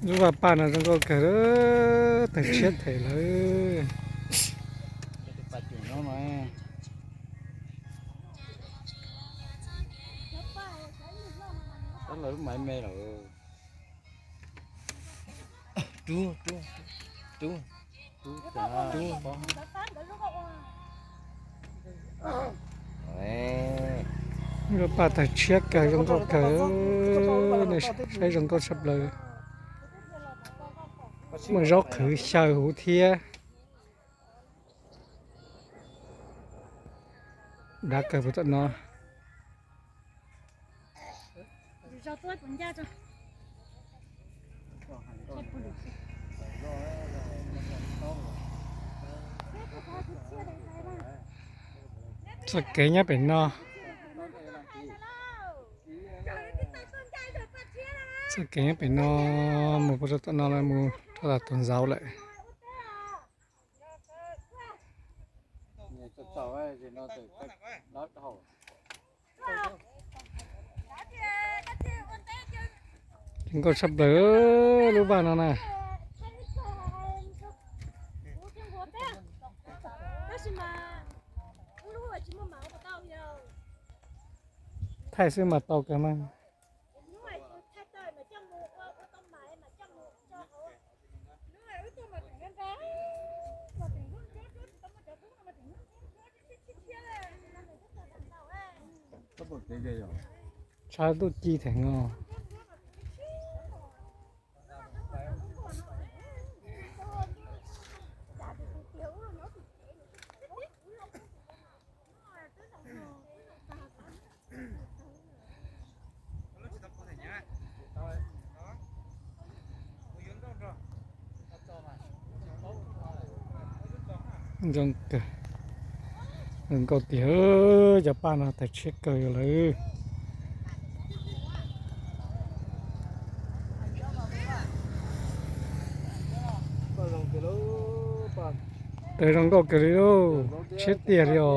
Lub vaj paj no zoo nkauj kawg, tawg tshiab them lawm. Lub paj tawg tshiab kawg, zoo nkauj kawg, nej saib zoo nkauj tshaj plaws. Muaj zaub qhwv xyaw huv thiab. Dav kawg puas tom no. Txoj kev nyob pem no. Txoj kev nyob pem no mus puas txog tom no lawm, mus rau tom tus ntxauv lawm. Zoo nkauj tshaj plaws lub vaj no na. Thaij xwb mas tau kawg mas. Tshav ntuj ci theem no. Zoo kawg, zoo nkauj tiag, cov paj no tawg tshiab kawg lawm. Tawg zoo nkauj kawg li lauj, tshiab tiag li os.